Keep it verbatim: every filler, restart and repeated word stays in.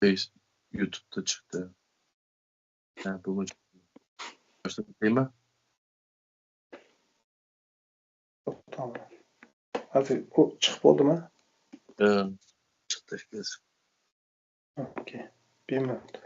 فېيس يۇتۇبتا چىقتى. ھە، بۇمۇ چىقتى. باشلاپ ئۆتەيمۇ؟ ھازىر ئۇ چىقىپ بولدىمۇ؟ ھە، چىقتى. ئوكەي. بىر مىنۇت.